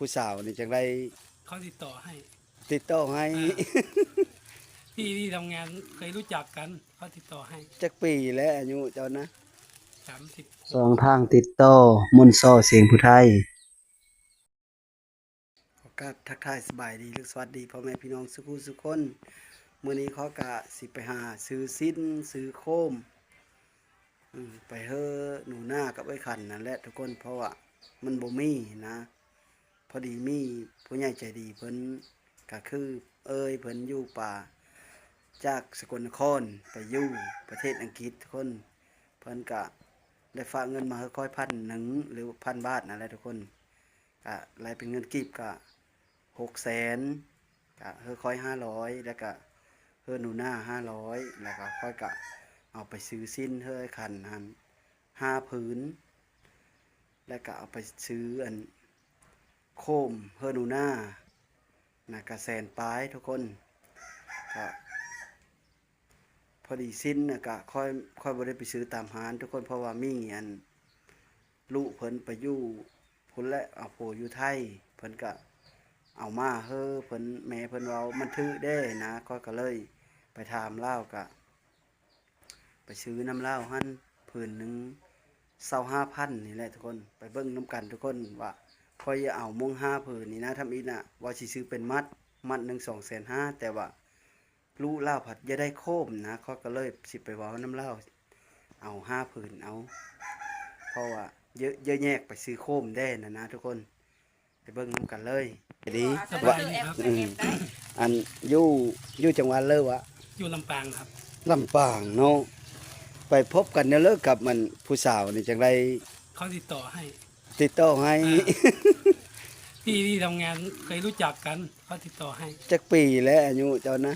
ຜູ້ສາວນີ້ຈັ່ງໄດ້ ເຂົາຕິດຕໍ່ໃຫ້ ຕິດຕໍ່ໃຫ້ ອ່າ ທີ່ ທີ່ທຳງານເຄີຍຮູ້ຈັກກັນ ເຂົາຕິດຕໍ່ໃຫ້. ຈັກປີແລ້ວອາຍຸເຈົ້ານະ? ສາມສິບຫົກ. ຊ່ອງທາງຕິດຕໍ່ ມົນຊໍ ສຽງຜູ້ໄທ. ຂໍກາບທັກທາຍສະບາຍດີ ຫຼື ສະຫວັດດີພໍ່ແມ່ພີ່ນ້ອງສູ່ຜູ້ສູ່ຄົນ. ມື້ນີ້ຂໍກະຊິໄປຫາຊື້ຊີ້ນ ຊື້ໂຄມ ອືມ ໄປເຮີໜູນາກັບອ້າຍຂັນນັ້ນແຫຼະທຸກຄົນ ເພາະວ່າມັນບໍ່ມີນະ. ພໍດີມີຜູ້ໃຫຍ່ໃຈດີເພິ່ນ ກະຄືເອີ່ຍເພິ່ນຢູ່ປ່າ ຈາກສະກົນນະຄອນໄປຢູ່ປະເທດອັງກິດທຸກຄົນ ເພິ່ນກະໄດ້ຝາກເງິນມາໃຫ້ຂ້ອຍພັນໜຶ່ງ ຫຼື ພັນບາດນັ້ນແຫຼະທຸກຄົນ. ກະໄລ່ເປັນເງິນກີບກະຫົກແສນ ກະເຮີຂ້ອຍຫ້າຮ້ອຍ ແລ້ວກະເຮີໜູນາຫ້າຮ້ອຍ ແລ້ວກະຂ້ອຍກະເອົາໄປຊື້ຊີ້ນເຮີອ້າຍຂັນຫັ້ນຫ້າຜືນ ແລ້ວກະເອົາໄປຊື້ອັນໂຄມເຮີໜູນານະ ກະແສນປາຍທຸກຄົນ. ກະ ພໍດີຊີ້ນນະກະຂ້ອຍ ຂ້ອຍບໍ່ໄດ້ໄປຊື້ຕາມຮ້ານທຸກຄົນ ເພາະວ່າມີອັນ ລູກເພິ່ນໄປຢູ່ພຸ້ນແຫຼະ ເອົາຜົວຢູ່ໄທ ເພິ່ນກະເອົາມາເຮີເພິ່ນ ແມ່ເພິ່ນເວົ້າມັນຖືກເດ້ນະ ຂ້ອຍກະເລີຍໄປຖາມລາວ ກະໄປຊື້ນຳລາວຫັ້ນ ຜືນໜຶ່ງຊາວຫ້າພັນນີ້ແຫຼະທຸກຄົນ. ໄປເບິ່ງນຳກັນທຸກຄົນວ່າ ຂ້ອຍຈະເອົາມົ້ງຫ້າຜືນນີ້ນະ ທຳອິດນະ ວ່າຊິຊື້ເປັນມັດ ມັດໜຶ່ງສອງແສນຫ້າ ແຕ່ວ່າ ລູກລາວພັດຢາກໄດ້ໂຄມນະ ຂ້ອຍກະເລີຍຊິໄປເວົ້ານຳລາວ ເອົາຫ້າຜືນເອົາ ເພາະວ່າເຢີະ ເຢີະແຍກໄປຊື້ໂຄມແດ່ນະນະທຸກຄົນ. ໄປເບິ່ງນຳກັນເລີຍ. ດີ ສະບາຍດີຄັບ ອືມ ອັນ ຢູ່ ຢູ່ຈັງຫວັດເລີຫວາ? ຢູ່ລຳປາງຄັບ. ລຳປາງເນາະ ໄປພົບກັນແນວເລີກັບອັນຜູ້ສາວນີ້ຈັ່ງໄດ້ ເຂົາຕິດຕໍ່ໃຫ້ ຕິດຕໍ່ໃຫ້ ອ່າ ທີ່ ທີ່ທຳງານເຄີຍຮູ້ຈັກກັນ ເຂົາຕິດຕໍ່ໃຫ້. ຈັກປີແລ້ວອາຍຸເຈົ້ານະ?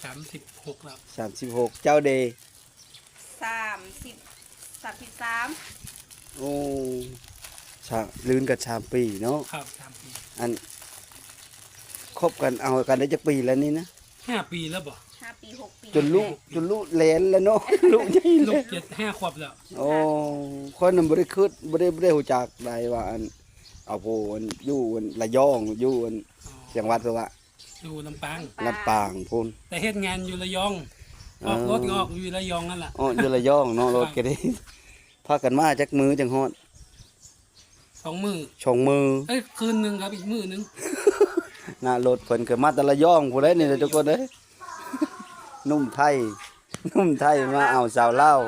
ສາມສິບຫົກແລ້ວ. ສາມສິບຫົກ ເຈົ້າເດ? ສາມສິບ ສາມສິບສາມ. ໂອ້ ສາມ ລື່ນກັນສາມປີເນາະ. ຄັບ ສາມປີ. ອັນ ຄົບກັນເອົາກັນໄດ້ຈັກປີແລ້ວນີ້ນະ? ຫ້າປີແລ້ວບໍ່? ຫ້າປີ ຫົກປີ ຈົນລຸ ຈົນລຸແລ່ນແລ້ວເນາະ ລຸໃຫຍ່ແລ້ວ ລຸເຈັດ ຫ້າຂວບແລ້ວ. ໂອ້ ຂ້ອຍນັ້ນບໍ່ໄດ້ຄິດ ບໍ່ໄດ້ ບໍ່ໄດ້ຮູ້ຈັກໄດ້ວ່າ ອັນ ເອົາຜູ້ ອັນ ຢູ່ ອັນ ລະຍອງ ຢູ່ ອັນ ອໍ ຈັງຫວັດ ຫຼືວ່າ ຢູ່ລຳປາງ. ລຳປາງພຸ້ນ ແຕ່ເຮັດງານຢູ່ລະຍອງ. ອໍ ອອກລົດກໍອອກຢູ່ລະຍອງນັ້ນລະ. ອໍ ຢູ່ລະຍອງເນາະ ລົດກໍໄດ້. ພາກັນມາຈັກມື້ຈັ່ງຮອດ? ສອງມື້ ສອງມື້ ເອີຍ ຄືນໜຶ່ງຄັບ ອີກມື້ໜຶ່ງ. ນະ ລົດເພິ່ນກໍມາແຕ່ລະຍອງພຸ້ນແຫຼະນີ້ແຫຼະທຸກຄົນເອີຍ. ໜຸ່ມໄທ ໜຸ່ມໄທມາເອົາສາວລາວ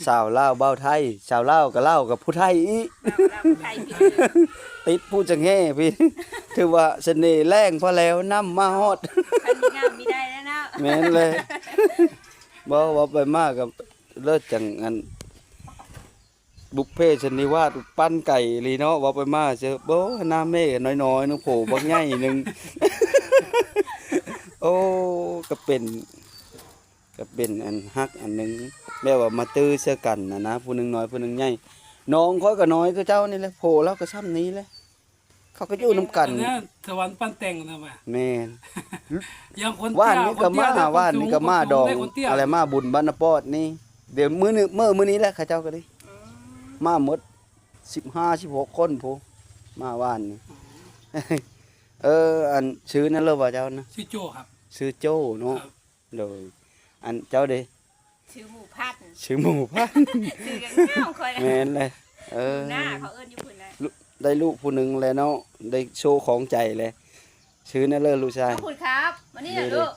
ສາວລາວບ່າວໄທ ສາວລາວກໍລາວກັບຜູ້ໄທອີກ ລາວ ລາວຜູ້ໄທອີກ. ຕິດພູຈັກແຮ່ພີ້ ຖືວ່າສະເໜ່ແລ້ງພໍແລ້ວ ນ້ຳມາຮອດ ຄັນມີນ້ຳມີໄດ້ແລ້ວເນາະ. ແມ່ນແຫຼະ ບໍ່ ເວົ້າໄປມາກໍເລີດຈັ່ງ ອັນ ບຸບເພສັນນິວາດ ປັ້ນໄກອີ່ຫຼີເນາະ ເວົ້າໄປມາເຊີ. ໂອ້ ໜ້າແມ່ນ້ອຍໆໜຶ່ງ ໂພບັກໃຫຍ່ໜຶ່ງ. ໂອ້ ກໍເປັນ ກໍເປັນອັນຮັກອັນໜຶ່ງ ແບບວ່າມາຕື້ໃສ່ກັນນະນະ ຜູ້ໜຶ່ງນ້ອຍຜູ້ໜຶ່ງໃຫຍ່. ນ້ອງຂ້ອຍກໍນ້ອຍຄືເຈົ້ານີ້ແຫຼະ ໂພລາວກໍຊ່ຳນີ້ແຫຼະ. ເຂົາກໍຢູ່ນຳກັນ ອັນນັ້ນສະຫວັນປັ້ນແຕ່ງນະວ່າ. ແມ່ນ ຢ່າງຄົນ ວານນີ້ກໍມາ ວານນີ້ກໍມາດອງ ອະໄລມາບຸນບ້ານນາປອດນີ້. ດຽວມື້ນີ້ ມື້ ມື້ນີ້ແຫຼະ ເຂົາເຈົ້າກໍໄດ້ ອືມ ມາໝົດສິບຫ້າ ສິບຫົກຄົນພຸ້ນ ມາວານນີ້. ເອີ ອັນ ຊື່ນັ້ນເລີວ່າເຈົ້ານະ? ຊື່ໂຈ້ຄັບ. ຊື່ໂຈ້ເນາະ. ຄັບ. ໂດຍ ອັນເຈົ້າເດ? ຊື່ໝູພັນ. ຊື່ໝູພັນ ຊື່ຍັງງາມຂ້ອຍ. ແມ່ນແຫຼະ ເອີ ໜ້າເຂົາເອີ້ນຢູ່ພຸ້ນແຫຼະ. ໄດ້ລູກຜູ້ໜຶ່ງແລ້ວເນາະ ໄດ້ໂຊຂອງໃຈແລ້ວ. ຊື່ນັ້ນເລີລູກຊາຍ. ຂອບຄຸນຄັບ. ມານີ້ນະລູກ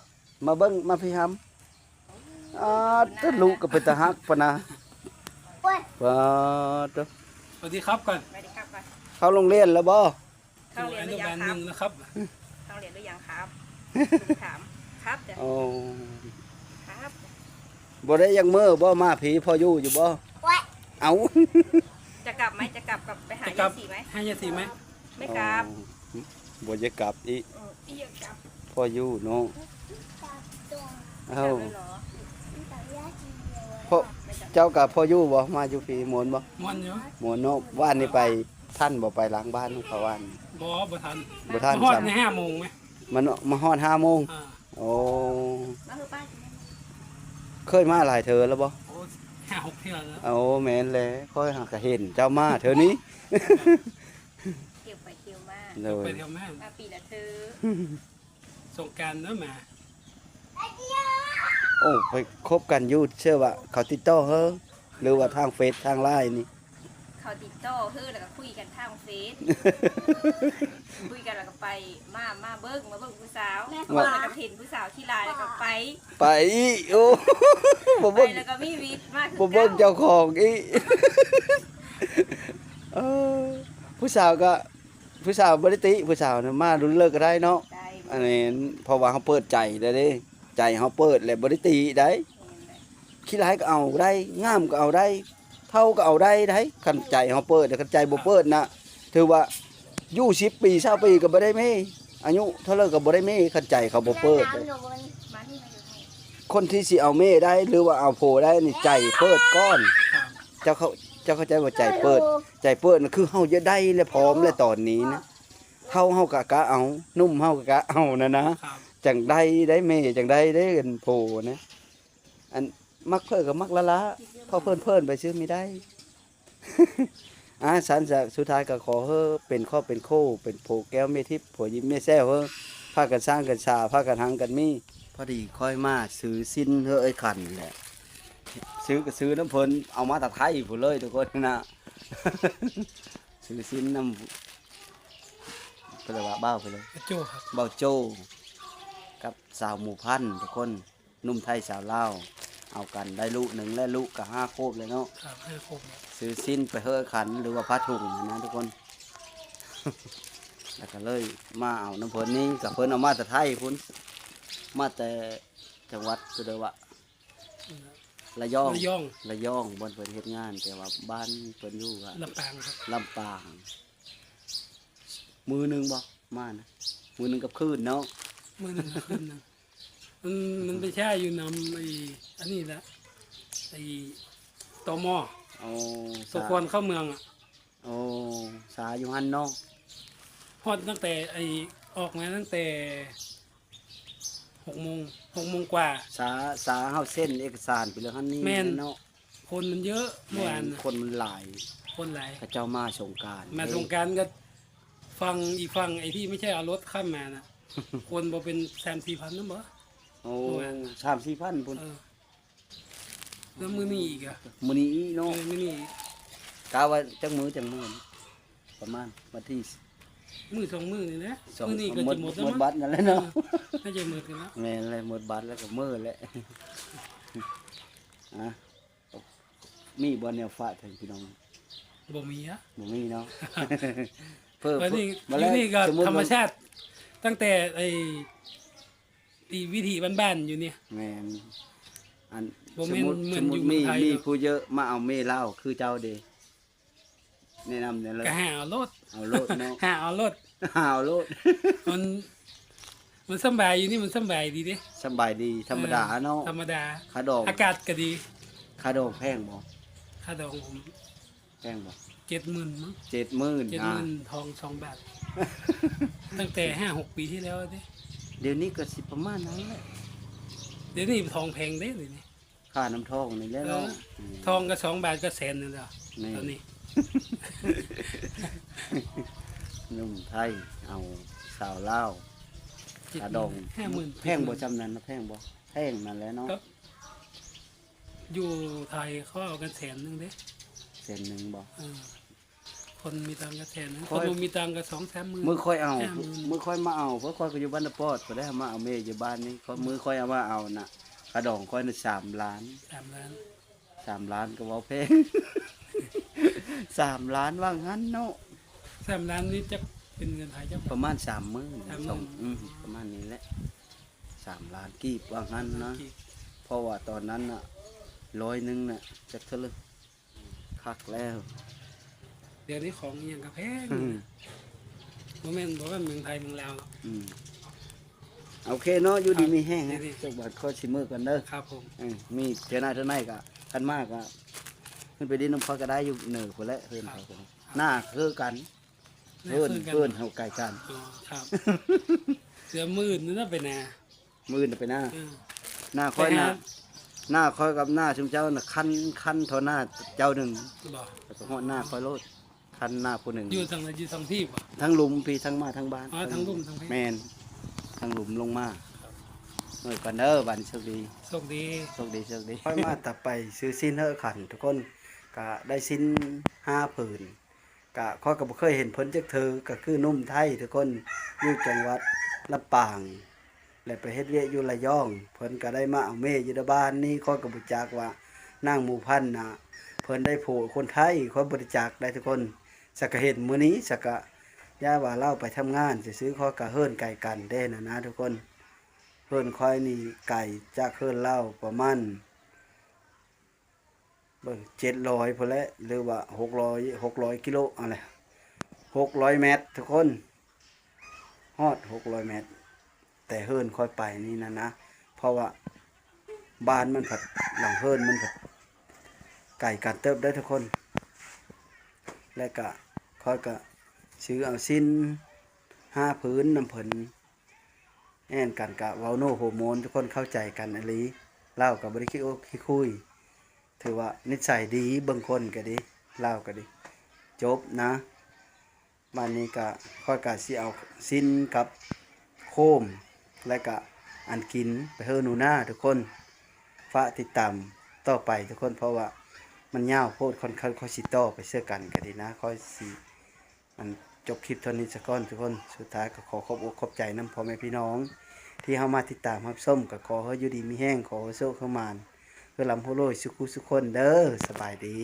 ມາເບິ່ງ ມາພີ້ຫຳ. ອາ ແຕ່ລູກກໍເປັນຕາຮັກປານນະ. ປາດໂທ້ ສະຫວັດດີຄັບກ່ອນ. ສະຫວັດດີຄັບກ່ອນ. ເຂົ້າໂຮງຮຽນແລ້ວບໍ່? ເຂົ້າຮຽນຫຼືຍັງຄັບ? ເຂົ້າຮຽນຫຼືຍັງຄັບ? ລູກຖາມ. ຄັບ. ໂອ້ ຄັບ. ບໍ່ໄດ້ຈັກມື້ບໍ່ມາພີ້ ພໍຢູ່ຢູ່ບໍ່? ເອົ້າ ຈະກັບໄໝ? ຈະກັບ ກັບໄປຫາຍາຍສີໄໝ? ຫາຍາຍສີໄໝ? ໄມ່ກັບ. ອໍ ບໍ່ຢາກກັບອີກ. ເອີ ບໍ່ຢາກກັບ ພໍຢູ່ເນາະ. ເອົ້າ ເພາະເຈົ້າກໍພໍຢູ່ບໍ່? ມາຢູ່ພີ້ມ່ວນບໍ່? ມ່ວນຢູ່. ມ່ວນເນາະ. ວານນີ້ໄປທັນບໍ່? ໄປລ້າງບ້ານຂອງເຂົາວານ. ບໍ່ ບໍ່ທັນ. ບໍ່ທັນ. ມາຮອດ ຊ້ຳ ໃນຫ້າໂມງແມະ. ມາ ມາຮອດຫ້າໂມງ. ອ່າ ໂອ້ ເຄີຍມາຫຼາຍເທື່ອແລ້ວບໍ່? ໂອ້ ຫ້າຫົກເທື່ອແລ້ວ. ໂອ້ ແມ່ນແຫຼະ ຂ້ອຍຫາກະເຫັນເຈົ້າມາເທື່ອນີ້. ເກັບໄປ ໂດຍ ໄປທ່ຽວມາ ມາປີລະເທື່ອ ສົງການເດີມາ. ໂອ້ ໄປຄົບກັນຢູ່ ເຊື່ອວ່າເຂົາຕິດຕໍ່ເຮີ ຫຼືວ່າທາງເຟສທາງລາຍນີ້? ເຂົາຕິດຕໍ່ເຮີ ແລ້ວກໍຄຸຍກັນທາງເຟສ ຄຸຍກັນແລ້ວກໍໄປ ມາ ມາເບິ່ງ ມາເບິ່ງຜູ້ສາວ ແລ້ວກໍເຫັນຜູ້ສາວຂີ້ລາຍ ແລ້ວກໍໄປ ໄປອີກ. ໂອ້ ບໍ່ເບິ່ງ ໄປແລ້ວກໍມີວິດມາຄື ບໍ່ເບິ່ງເກົ່າ ເຈົ້າຂອງອີກ. ເອີ ຜູ້ສາວກໍ ຜູ້ສາວບໍ່ໄດ້ຕິ ຜູ້ສາວນະ ມາລຸນເລີກກໍໄດ້ເນາະ ໄດ້ ອັນນີ້ ເພາະວ່າເຮົາເປີດໃຈແລ້ວເດ້ ໃຈເຮົາເປີດແລ້ວ ບໍ່ໄດ້ຕິໄດ໋. ແມ່ນແຫຼະ ຂີ້ລາຍກໍເອົາໄດ້ ງາມກໍເອົາໄດ້ ເຖົ້າກໍເອົາໄດ້ໄດ໋ ຄັນໃຈເຮົາເປີດ. ຄັນໃຈບໍ່ເປີດນະ ຖືວ່າຢູ່ສິບປີ ຊາວປີກໍບໍ່ໄດ້ເມ ອາຍຸເທົ່າໃດກໍບໍ່ໄດ້ເມ ຄັນໃຈເຂົາບໍ່ເປີດ. ຄົນທີ່ຊິເອົາເມໄດ້ ຫຼືວ່າເອົາຜົວໄດ້ນີ້ ໃຈເປີດກ່ອນ. ເຈົ້າເຂົ້າ ເຈົ້າເຂົ້າໃຈບໍ່? ໃຈເປີດ ໃຈເປີດນະ ຄືເຮົາຢາກໄດ້ແລ້ວ ພ້ອມແລ້ວຕອນນີ້ນະ ເຖົ້າເຮົາກໍກະເອົາ ໜຸ່ມເຮົາກໍກະເອົານະນະ ຈັ່ງໄດ້ໄດ໋ເມ ຈັ່ງໄດ້ໄດ໋ອັນຜົວນະ. ອັນມັກເພີ້ກໍມັກລ້າໆ ເພາະເພີ້ນໆໄປຊື່ມີໄດ້. ອາ ຊັ້ນຊະ ສຸດທ້າຍກໍຂໍເຮີເປັນຄອບເປັນຄູ່ ເປັນຜົວແກ້ວເມທິບ ຜົວຍິ້ມເມແຊວເຮີ ພາກັນສ້າງກັນສາ ພາກັນຮັ່ງກັນມີ. ພໍດີຂ້ອຍມາຊື້ຊິ້ນເຮີເອື້ອຍຂັນແຫຼະ ຊື້ກໍຊື້ນຳເພິ່ນ ເອົາມາແຕ່ໄທພຸ້ນເລີຍທຸກຄົນນະ ຊື້ຊິ້ນນຳ ເພິ່ນວ່າບ່າວເພິ່ນ ບ່າວໂຈ້ ບ່າວໂຈ້ກັບສາວໝູ່ພັນທຸກຄົນ. ໜຸ່ມໄທສາວລາວ ເອົາກັນໄດ້ລູກໜຶ່ງແລ້ວ ລູກກໍຫ້າຂວບແລ້ວເນາະ ຫ້າຂວບແລ້ວ ຊື້ຊິ້ນໄປເຮີ້ຂັນ ຫຼືວ່າຜ້າຖົງນະທຸກຄົນ ແລ້ວກໍເລີຍມາເອົານຳເພິ່ນນີ້ ກໍເພິ່ນເອົາມາແຕ່ໄທພຸ້ນ ມາແຕ່ຈັງຫວັດ ຄືເດີວ່າ ລະຍອງ ລະຍອງ ລະຍອງ ບ່ອນເພິ່ນເຮັດງານ ແຕ່ວ່າບ້ານເພິ່ນຢູ່ກໍລຳປາງ ລຳປາງ. ມື້ໜຶ່ງບໍ່ ມານະ ມື້ໜຶ່ງກັບຄືນເນາະ ມື້ໜຶ່ງກັບຄືນໜຶ່ງ ມັນ ມັນໄປຊ້າຢູ່ນຳໄອ້ອັນນີ້ແຫຼະ ໄອ້ ຕມ. ໂອ້ ຕົວຄວນເຂົ້າເມືອງອະ ໂອ້ ສາຢູ່ຫັ້ນເນາະ ຮອດຕັ້ງແຕ່ໄອ້ ອອກມາຕັ້ງແຕ່ຫົກໂມງ ຫົກໂມງກວ່າ ສາ ສາເຮົາເຊັນເອກະສານໄປເລີຍຫັ້ນນີ້ ແມ່ນ ເນາະ. ຄົນມັນເຍອະ ແມ່ນ ເມື່ອວານນະ ຄົນມັນຫຼາຍ ຄົນຫຼາຍ ເຂົາເຈົ້າມາສົງການ ມາສົງການກໍຝັ່ງ ອີກຝັ່ງ ໄອ້ທີ່ບໍ່ໃຊ່ເອົາລົດຂ້າມມານະ ຄົນບໍ່ເປັນສາມສີ່ພັນນຳບໍ່? ໂອ້ ເມື່ອວານນະ ສາມສີ່ພັນພຸ້ນ ເອີ ແລ້ວມື້ນີ້ອີກອະ ມື້ນີ້ອີກເນາະ ເອີ ມື້ນີ້ອີກ ກະວ່າຈັກມື້ ຈັກມື້ ປະມານວັນທີ ມື້ສອງມື້ນີ້ແຫຼະ ມື້ນີ້ກໍຊິໝົດ ໝົດບັດນັ້ນແຫຼະເນາະ ເອີ ໜ້າຈະໝົດກັນເນາະ ແມ່ນແຫຼະ ໝົດບັດແລ້ວກໍມື້ແຫຼະ ອາ ມີບໍ່ແນວຝາກເຖິງພີ່ນ້ອງ? ບໍ່ມີອະ ບໍ່ມີເນາະ ເພິ່ນ ອັນນີ້ ຢູ່ນີ້ກໍທຳມະຊາດ ຕັ້ງແຕ່ໄອ້ ທີ່ວິຖີບ້ານໆຢູ່ນີ້ ແມ່ນ ອັນ ບໍ່ແມ່ນ ສົມມຸດ ສົມມຸດມີ ມີຜູ້ເຢີມາເອົາເມລາວຄືເຈົ້າເດ ແນະນຳແດ່ເລີຍ ກໍຫາເອົາໂລດ ເອົາໂລດເນາະ ຫາເອົາໂລດ ຫາເອົາໂລດ ມັນ ມັນສຳບາຍຢູ່ນີ້ ມັນສຳບາຍດີເດ້ ສຳບາຍດີ ທຳມະດາເນາະ ເອີ ທຳມະດາ ຄ່າດອງ ອາກາດກໍດີ ຄ່າດອງແພງບໍ່? ຄ່າດອງ ແພງບໍ່? ເຈັດໝື່ນມັ້ງ ເຈັດໝື່ນ ເຈັດໝື່ນ ຫາ ທອງສອງບາດ ຕັ້ງແຕ່ຫ້າຫົກປີທີ່ແລ້ວເດ້ ດຽວນີ້ກໍຊິປະມານນັ້ນແຫຼະ ດຽວນີ້ທອງແພງເດ້ ດຽວນີ້ ຄ່ານ້ຳທອງນີ້ແຫຼະເນາະ ເອີ ອືມ ທອງກໍສອງບາດກໍແສນໜຶ່ງແລ້ວ ແມ່ນ ຕອນນີ້ ໜຸ່ມໄທເອົາສາວລາວ ເຈັດໝື່ນ ຄ່າດອງ ຫ້າໝື່ນ ແພງບໍ່ ເຈັດໝື່ນ ສ່ຳນັ້ນນະ ແພງບໍ່? ແພງນັ້ນແຫຼະເນາະ ຢູ່ໄທເຂົາເອົາກັນແສນໜຶ່ງເດ້ ແສນໜຶ່ງບໍ່? ເອີ ຄົນມີຕັງກໍແສນໜຶ່ງ ຂ້ອຍ ຄົນບໍ່ມີຕັງກໍສອງສາມໝື່ນ ມື້ຂ້ອຍເອົາ ຫ້າໝື່ນ ມື້ຂ້ອຍມາເອົາ ເພາະຂ້ອຍກໍຢູ່ບ້ານນາປອດ ກໍໄດ້ມາເອົາເມຢູ່ບ້ານນີ້ ຂ້ອຍ ມື້ຂ້ອຍເອົາມາເອົານະ ຄ່າດອງຂ້ອຍນະ ສາມລ້ານ ສາມລ້ານ ສາມລ້ານກໍເວົ້າແພງ ສາມລ້ານວ່າງຫັ້ນເນາະ ສາມລ້ານນີ້ຈັກເປັນເງິນໄທຈັກ ປະມານສາມໝື່ນ ສາມໝື່ນ ສອງ ອືມ ປະມານນີ້ແຫຼະ ສາມລ້ານກີບວ່າງຫັ້ນນະ ສາມລ້ານກີບ ເພາະວ່າຕອນນັ້ນນະ ຮ້ອຍໜຶ່ງນະ ຈັກເທົ່າໃດ ຄັກແລ້ວ ດຽວນີ້ຂອງອີ່ຫຍັງກໍແພງ ອືມ ບໍ່ແມ່ນ ບໍ່ແມ່ນເມືອງໄທເມືອງລາວເນາະ ອືມ ໂອເຄເນາະ ຢູ່ດີມີແຮງ ເອີ ເນາະ ດີໆ ຈັກບາດ ຂ້ອຍຊິເມືອກ່ອນເດີ ຄັບຜົມ ເອີ ມີເທື່ອໜ້າເທື່ອໃນກໍ ຄັນມາກໍ ຂຶ້ນໄປຫຼິ້ນນຳຂ້ອຍກໍໄດ້ ຢູ່ເໜືອພຸ້ນແຫຼະ ເຮືອນຂ້ອຍກໍໄດ້ ໜ້າຄືກັນ ເຮືອນ ເຮືອນເຮົາໃກ້ກັນ ອໍ ຄັບ ເສືອມື້ອື່ນນະໄປນາ ມື້ອື່ນໄປນາ ເອີ ໜ້າຂ້ອຍນະ ໜ້າຂ້ອຍກັບໜ້າຊຸມເຈົ້ານະ ຄັນ ຄັນທໍ່ໜ້າເຈົ້າໜຶ່ງ ບໍ່ ແລ້ວກໍຮອດໜ້າຂ້ອຍໂລດ ເ ທັນນາຜູ້ໜຶ່ງ ຢູ່ທາງ ຢູ່ທາງພີ້ບໍ່? ທັງລຸ່ມພີ້ ທັງມາທາງບ້ານ ອໍ ທັງລຸ່ມທາງພີ້ ແມ່ນ ທັງລຸ່ມລົງມາ. ເອີ ກັນເດີ ບາດນີ້ໂຊກດີ ໂຊກດີ ໂຊກດີ ໂຊກດີ. ຂ້ອຍມາຕະໄປຊື້ຊີ້ນເຮີ້ຂັນ ທຸກຄົນ ກະໄດ້ຊີ້ນຫ້າຜືນ. ກະຂ້ອຍກະບໍ່ເຄີຍເຫັນເພິ່ນຈັກເທື່ອ ກະຄືໜຸ່ມໄທ ທຸກຄົນ ຢູ່ຈັງຫວັດລຳປາງ ແລະໄປເຮັດວຽກຢູ່ລະຍອງ. ເພິ່ນກະໄດ້ມາເອົາເມຍຢູ່ໃນບ້ານນີ້. ຂ້ອຍກະບໍ່ຈັກວ່ານາງໝູພັນນະ ເພິ່ນໄດ້ຜົວຄົນໄທ ຂ້ອຍບໍ່ໄດ້ຈັກໄດ໋ທຸກຄົນ. ສັກກະເຫັນມື້ນີ້ ສັກກະຢ້ານວ່າລາວໄປທຳງານຊື່ໆ. ຂ້ອຍກະເຮືອນໃກ້ກັນເດ້ນະນະທຸກຄົນ. ເຮືອນຂ້ອຍນີ້ໄກຈາກເຮືອນລາວປະມານ ເບິ່ງ ເຈັດຮ້ອຍພຸ້ນແຫຼະ ຫຼືວ່າຫົກຮ້ອຍ ຫົກຮ້ອຍກິໂລ ອັນແຫຼະ ຫົກຮ້ອຍແມັດທຸກຄົນ ຮອດຫົກຮ້ອຍແມັດ. ແຕ່ເຮືອນຂ້ອຍໄປນີ້ນະນະ ເພາະວ່າບ້ານມັນພັດ ຫຼັງເຮືອນມັນພັດໄກກັນເຕີບເດ້ທຸກຄົນ. ແລະກະ ຂ້ອຍກະຊື້ເອົາສິ້ນຫ້າຜືນນຳເພິ່ນ. ແມ່ນກັນກະເວົ້າໂນໂຮໂມນ ທຸກຄົນເຂົ້າໃຈກັນອີ່ຫຼີ. ລາວກະບໍ່ໄດ້ຂີ້ໂອ້ຂີ້ຄຸຍ ຖືວ່ານິດໄສດີ ເບິ່ງຄົນກະດີ ລາວກະດີ ຈົບນະ. ບາດນີ້ກະ ຂ້ອຍກະຊິເອົາສິ້ນກັບໂຄມ ແລະກະອັນກິນໄປເຮີໜູນາທຸກຄົນ. ຝາກຕິດຕາມຕໍ່ໄປທຸກຄົນ ເພາະວ່າມັນຍາວໂພດ ຂ້ອຍ ຂ້ອຍຊິຕໍ່ໄປເຊິ່ງກັນກະດີນະ ຂ້ອຍຊິ ອັນ ຈົບຄລິບເທົ່ານີ້ສາກ່ອນທຸກຄົນ. ສຸດທ້າຍກໍຂໍຂອບອົກຂອບໃຈນຳພໍ່ແມ່ພີ່ນ້ອງທີ່ເຮົາມາຕິດຕາມຮັບຊົມ. ກໍຂໍໃຫ້ຢູ່ດີມີແຮງ, ຂໍໃຫ້ໂຊກໃຫ້ໝານ, ໃຫ້ລ່ຳໃຫ້ລວຍສູ່ຄູ່ສູ່ຄົນເດີ້. ສະບາຍດີ.